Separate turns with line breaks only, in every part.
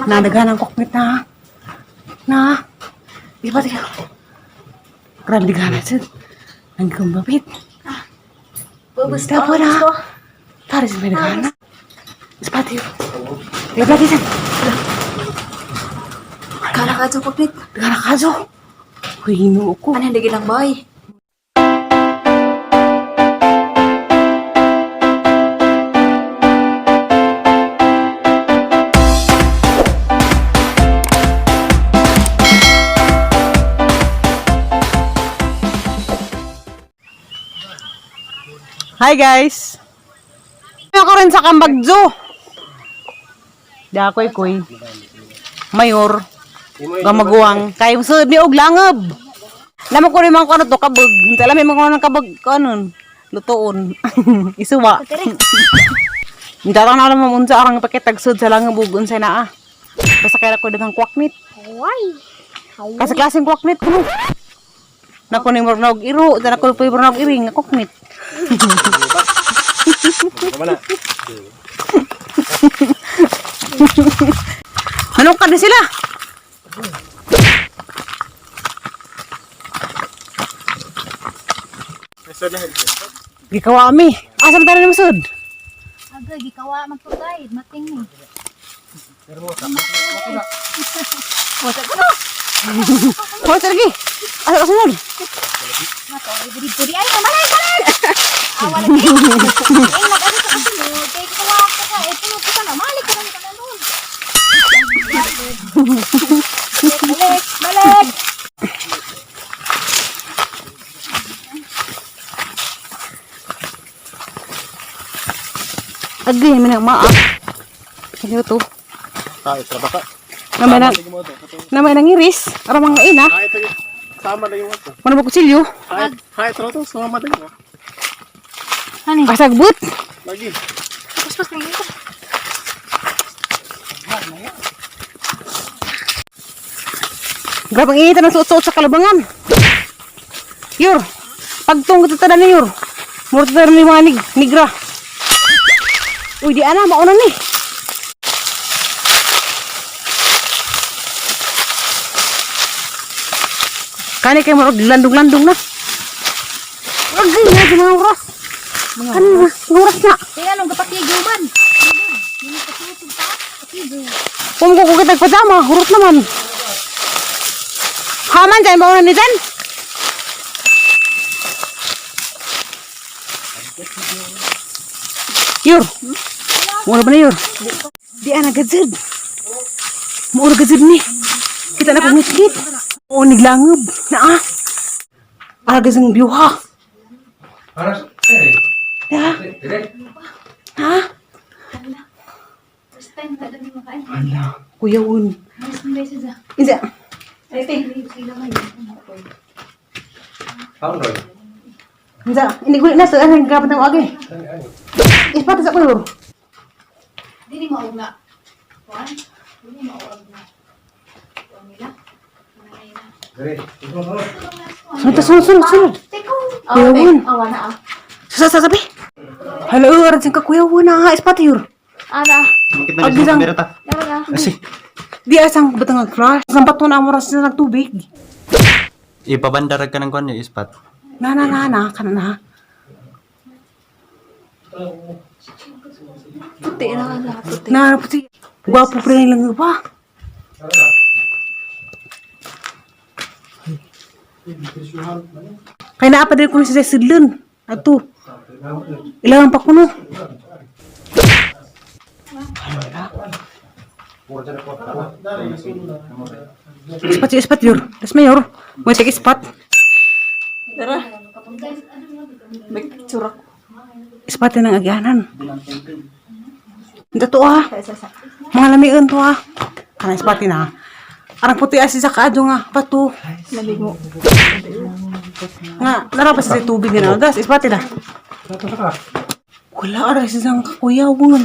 Nadaghan ang kokpit na. Na. Di ba tiyo? Grabe gana siya. Ang kumbapit.
Basta
Basta na. Tari sa pinagana. Ispati. Lagi siya.
Kala ka sa paglit.
Daghan kaso. Uy, hinoo ko.
Ano hindi gilang bay?
Hi guys! Ako rin sa Kambagzo. Dakoy koy. Mayor. Gamaguang. Kay sud ni og langab. Lamo ko rin mga kuno to kabog. Unsa alam mga kuno ng kabog kanon. Lutoon. Isuwa. Unsa na alam mo unsa arang pakitag sud sa langab ug unsay naa. Basta kay ko daghang kwaknit.
Why?
Kasi klaseng kwaknit kuno. Nako ni murnog iro, dana ko pa murnog iring nga kwaknit. Anong ka na sila? Gikawa mi. Asa man tayo ni Masud?
Aga, gikawa magtugay. Mating ni.
Hoy, lagi. Asa ka sunod?
Mato, diri diri ay malay malay. Ah, wala kay. Eh, nag-ano sa kasunod. Kay gikawa ko ka. Eh, puno ko na. Malik ka lang ka na nun. Balik, balik.
Agay, may nagmaa. Sige to.
Tayo, trabaka.
Namay nang namay nang iris. Ara mga ina.
Ay, ito yung sama na yung ito.
Mano ba kutsilyo?
Ay, ay, ito to, sumama din. Oh.
Ano?
Kasagbot.
Lagi.
Tapos pas na ito.
Grabe ang init ng suot-suot sa kalabangan. Yor, pagtong ko tanan ni Yor. Muro tanan ni mga nigra. Uy, di ana, mauna ni. Kani kay murag landong-landong na. Agay na sa mga oras. Kani na, mga oras na.
Kaya anong kapakigo man? Hindi pa pa. Pakigo.
Kung ko kita pajama, hurot naman. Haman dyan, mauna ni dyan. Yur. Mura ba na yur? Di ana gazid. Mura gazid ni. Kita na kong ngit. O niglangob. Na ah. Ara gazang biyuha. Ya. Ha?
First time na dali makain.
Hala. Kuya un.
Mas beses ah.
Insa.
Ay,
Insa. Hindi ko na sa anong grabe ng agi. Ispata sa kuya.
Dili maog na. Kuan? Dili maog na. Kuan nila? Manay na.
Sunod, sunod, sunod, sunod.
Teko.
Kuya Won.
Awa na ah.
Sa sa sabi. Hello, aran ka kuya wala ha, ispata yur.
Ana.
Agi lang.
Dara na.
Di asang batang ang flash. Ang bato na amoras na nagtubig.
Ipabandarag ka ng kwan yung ispat.
Na na na na kana na.
Puti na lahat puti.
Na puti. Gwapo pre lang pa. Kaya naa pa din ko sa sidlon. Ato. Ilangan pa kuno. Ispat ispat yur. Das mayor. Mo take ispat.
Dara. May picture ako.
Ispat ng agyanan. Ito ah.
Sa sa.
Mga lamian to ah. Kana ispat na. Arang puti asi sa kaadyo nga bato.
Lamig mo.
Nga, narapas sa tubig nga gas. Ispat na. Wala aray sa sang kakuyawan.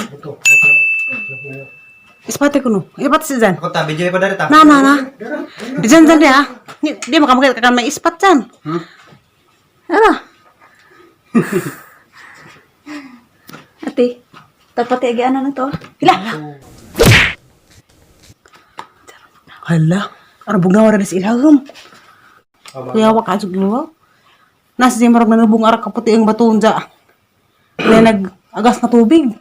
Ispate ko no. Ispat si Zan.
Ako ta, video ko dari ta.
Na na na. Di Zan Zan di ah. Di makamakita ka may ispat Zan.
Ara. Ate, tapati agi ana na to. Hila.
Hala, arang bugnaw ra sa ilahom. Kuya wa ka suglo. Nasa siya marag nanubong arak kaputi ang bato unja. Kaya nag-agas na tubig.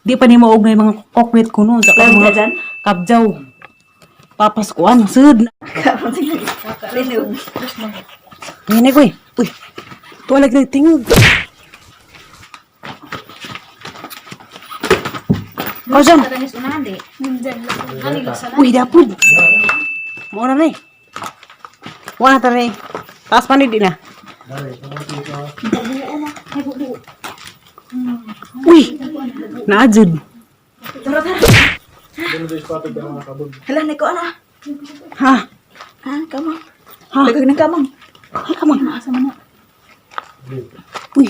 Di pa ni maog na yung mga kokrit ko noon. Sa mga kabjaw. Papas ko ano, sud. Ngayon ko eh. Uy, tuwalag na tingog. Kau dyan.
Tanis unahan di.
Uy, dapod. Mo na ni. Wala ta ni. Taas pa ni di na. Uy, naajud.
Hala, niko ana.
Ha?
Ha, kamang.
Ha?
Lagag ng kamang.
Ha, kamang. Uy,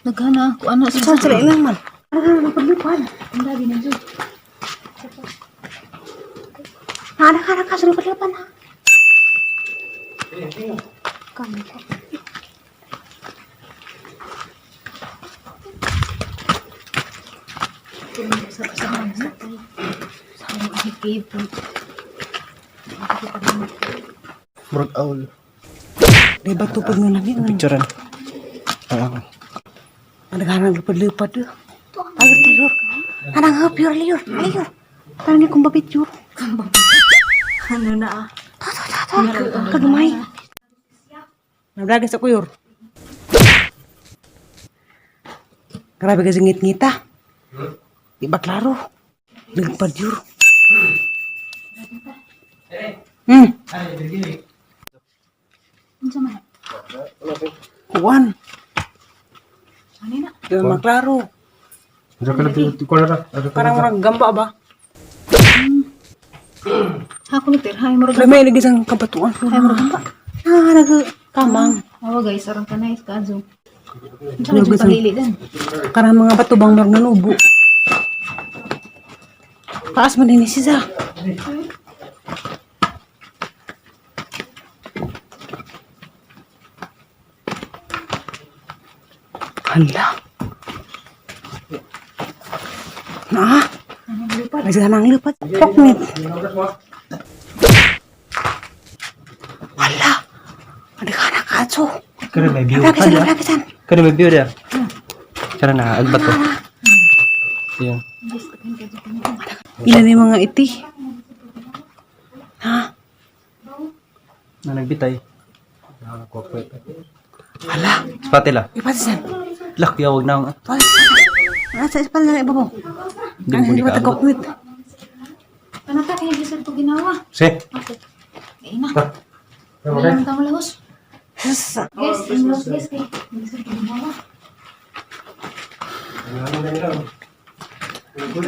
Naghana ko ano
saan sila ilang man? Ano na napadlupad?
Ang dami na jud.
Nana ka na ka, sulupad-lupan ha.
Kami ko.
Murag owl.
Di ba tupad nga namin?
Picturean. Ah,
Ang naghanang lupad-lupad. Tayor, tayor. Anang hap, yor, liyor, liyor. Tanong kung babit, yor.
Ano na ah.
Kagmay. Nablagay sa kuyor. Grabe kasi ngit-ngita. Di ba klaro? Lupad, yor.
Unsa man?
Kuan.
Ano na?
Di ba maklaro? Parang murag gamba ba?
Ako ni Hay murag.
Pero may ilagay isang kabatuan. Ay, murag gamba. Ah, nag kamang.
Awa guys, arang kanay kazo. Unsa na jud pagili dan?
Karang mga bato bang murag nanubo. Taas man din siya. Hala. Na. Nagsanang lupat. Poknit. Wala. Ano ka na kaso?
Kaya may view.
Lagisan, lagisan.
Kaya may view dia. Cara na, agbat to. Yan.
Ilan yung mga iti? Ha?
Na nagbitay.
Hala.
Spatula.
Ipatisan.
Lak, yawag na ako.
Nasa ispan na iba mo.
Hindi mo ni kaabot.
Koknit.
Ano ta kay bisan to ginawa?
Si.
Ako. Eh na. Wala nang tamo lahos. Guys, ang lahos guys kay bisan to ginawa.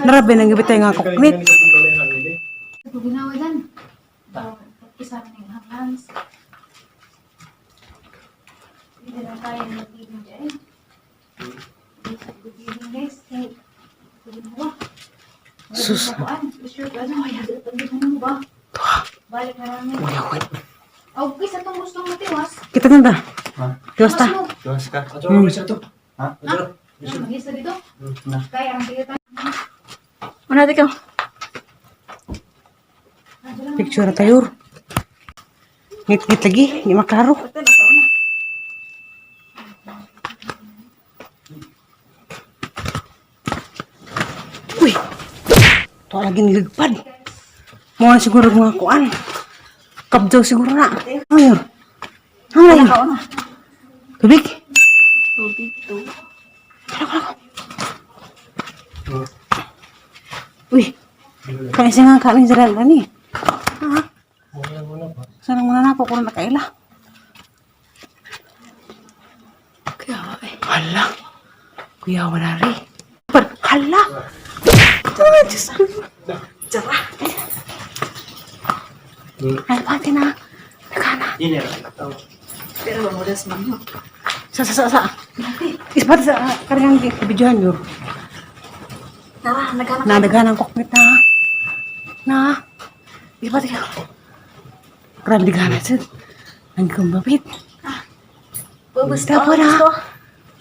Narabi nang gibitay nga koknit.
To ginawa dan. Isa na ng hands. Hindi na tayo mag-ibig dyan. Good evening guys. Kay ginawa.
Sus.
Sure ka ano kaya mo ba? Balik na namin.
Uyawan.
Oh, guys, atong gusto mo tiwas.
Kita na ba?
Ha?
Tiwas ta.
Mas mo.
Tuwas ka. Ha?
Mag-isa dito.
Na.
Kaya ang tiyo tayo.
Una ka.
Picture na tayo. Ngit-ngit lagi. Hindi maklaro. Uy! Ito lagi nilagpad. Mga siguro mga kuan. Kabdaw siguro na. Ano yun? Ano yun? Tubig?
Tubig to.
Uy! Kaya siya nga kanin sa lala ni. Ha? Sana muna na po kung nakaila.
Kaya eh.
Hala. Kuya, wala rin. Hala. Oh, Diyos ko.
Tsara.
Ay, pati na. Nagana.
Pero mamudas man yun.
Sa, sa, sa, sa. Ispati sa kanyang videohan yun.
Tara, naghanap.
Nadaghan ang kokpit na. Na. Ispati ka. Grabe gana siya. Ang kumbapit.
Bubus
Basta po na.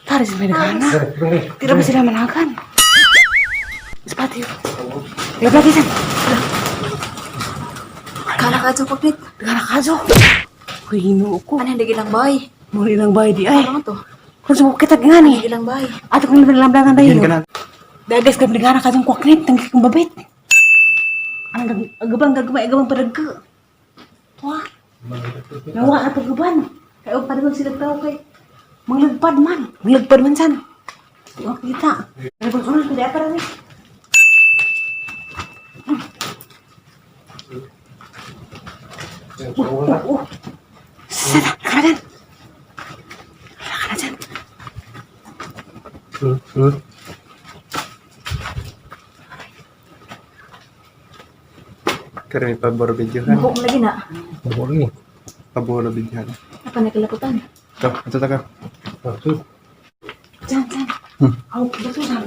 Tara sila may nagana. Tira ba sila managan? Ispati yun. Lagi san.
Kala ka sa paglit.
Daghan na kaso. Uy, hinoo ko.
Ano hindi gilang bay?
Muli lang bay di ay.
Ano to?
Kung sa kita nga ni.
Hindi gilang bay.
Ato kong lamlangan dayon.
Yan ka na.
Dagas ka daghan na kasong kwaknit tangki kong babit. Ang agabang gagmay agabang padagka. Tuwa. Nawa na pagaban. Kay og padagong sila tao kay manglagpad man. Manglagpad man san. Wa kita. Ano ba kuno kuda para ni? Oh, oh. Sana, nakaradan. Nakaradan.
Kaya may pabor videohan.
Buhok lagi na.
Pabor ni. Pabor videohan.
Apa nakilaputan?
Ito, ito taka.
Diyan, diyan. Aw, bato san.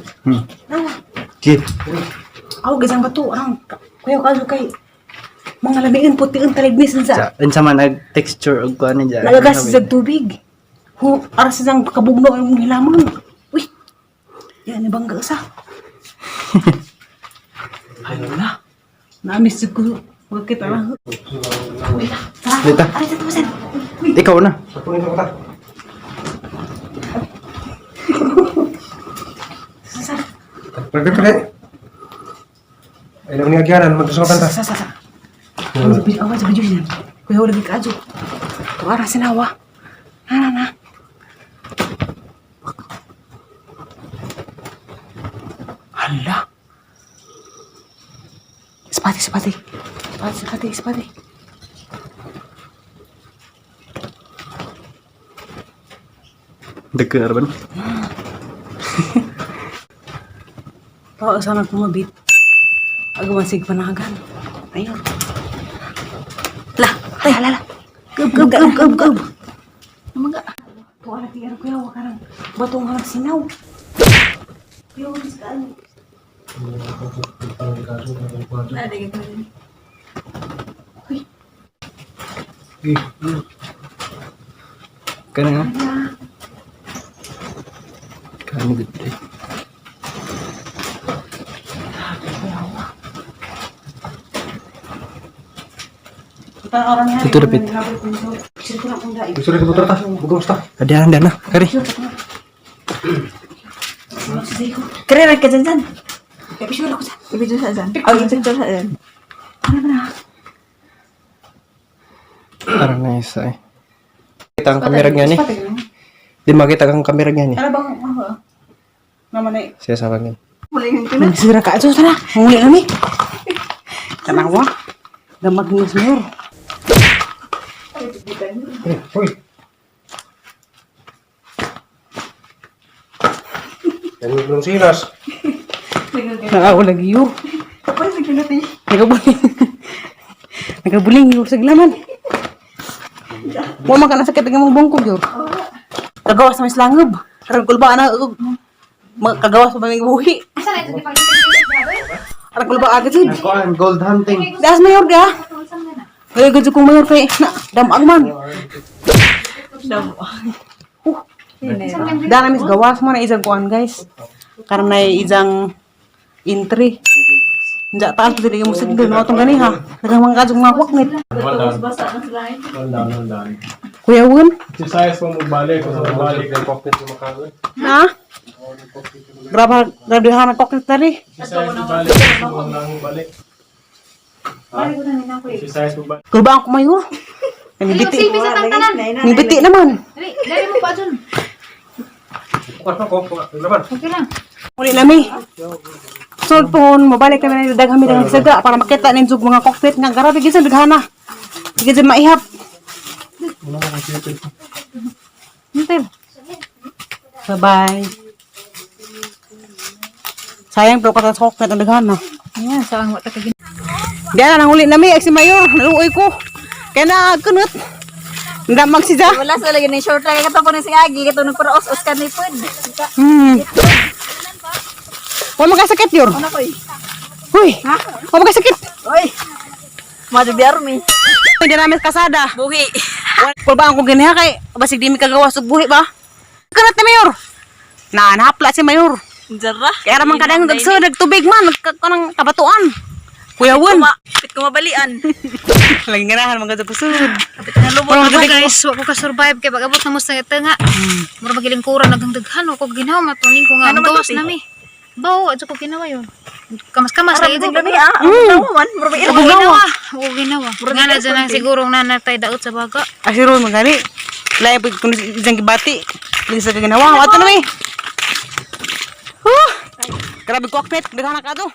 Nala.
Kit.
Aw, gisang bato. Ang kuya kaso kay mga lamiin putiin talignis sa.
Unsa man ag texture og kuan niya.
Nagagas sa tubig. Hu, aras sa kabugno ang hilamon. Uy. Yan ni bangga sa. Hala. Namiss ko. Magkita na. Uy, tara.
Dita.
Aray, sa tuwasan.
Ikaw na.
Sa,
Pagpipili. Ay, naman niya agyanan, magsusukan ta.
sa, sa, sa. Awan sa video, awan sa video yan. Kuya, wala ka adyo. Tuara sinawa. Na, na, na. Hala. Spati, spati. Spati, spati, spati.
Dagko arban.
Tao sana kumabit. Agawan sig panagan. Ayun.
Lah,
Ay, hala, hala. Gub, gub, gub, gub, gub.
Mga.
Tuara tiyan kuya, wa karang batong harang sinaw. Kuya, wala sa ano.
Nalagay ko na.
Kana nga. Kana gud eh. Ito dapat.
Gusto rin ka ta. Bugawas ta.
Adian na. Kari.
Kare ra ka dyan dyan. Ibidyo sa dyan. Oh, ibidyo sa dyan.
Parang na isa eh. Kita ang kamera niya ni. Di makita ang kamera niya ni.
Ano bang ano? Naman ay.
Siya sa akin.
Muli yung kina.
Nagsira ka. So, tara. Muli kami. Tanawa. Damag ni Mayor.
Uy. Yan yung sinas.
Nakaw lagi yun.
Kapag naglulat eh.
Nagabuling. Nagabuling yun sa glaman. Wa man ka nasakit ang imong bungkog yun. Kagawas sa mas langob. Aron kulba na kagawas pa may buhi.
Asa na ito di pag
Aron kulba agad jud.
Kuan gold hunting.
Das mayor da. Kaya gud kong mayor kay na damag man. Da na mis gawas mo na isang kuan guys. Karon na isang entry. Nja taas pa dili mo sigdo no atong gani ha. Daghang mga kajong mga kwaknit.
Hold on.
Basa na sila.
Hold on, hold on.
Kuya Wun,
Exercise mo magbalik. Kung sa magbalik.
na? Grabe, grabe ha ng kwaknit na rin.
Exercise mo balik. Kung sa lang balik. Exercise mo balik.
Kulba ang kumayo. Nangibiti.
Silbi sa tantanan.
Nangibiti naman.
Dali, dali mo pa dyan.
Bukas na ko. Laban.
Okay lang.
Muli nami. Sulod pohon, mabalik kami na daghang mi saga para makita ninyo mga cockpit nga grabe gid sa daghana. Gid sa maihap. Hinter. Bye-bye. Sayang pero kata sa cockpit ang daghana.
Ayan, sarang wata ka
Diyan na nanguli nami ay si Mayor, naluoy ko. Kaya na kunot. Ndamag siya.
Wala sa lagi ni short lang kato po ni sing agi kato nagparaos-os ka ni pud.
Wa magkasakit yor.
Ano ko eh?
Huy. Wa magkasakit.
Oy. Madug di army.
Hindi namin kasada.
Buhi.
Kulbaan ko ganiha kay basig di mi kagawas og buhi ba. Kanat ni Mayor. Na nahapla si Mayor.
Jara.
Kaya raman kadang nagso nagtubig man nagkanang kabatuan. Kuyawan.
Pit ko mabalian.
Lagi ganahan mga kusud.
Nalubot
Parang
Ako guys, wa ko ka-survive kay pag-abot na mo sa tanga. Mura magilingkuran nagang daghan wa ko ginawa matuning ko nga
Ano
ang
man to,
gawas
ti?
nami. Bawo adto ko ginawa yun. Kamas-kamas
Arang
lagi ko.
ding lami ah. Ang tawa man. Mura ba
Wa ko ginawa. Wa ko ginawa. Nga na dyan ang sigurong nanatay daot sa baga.
Asiro magani. Lain pud kun isang gibati. Lagi sa ginawa. Ato na mi. Huh. Grabe ko akpet, daghan ka to.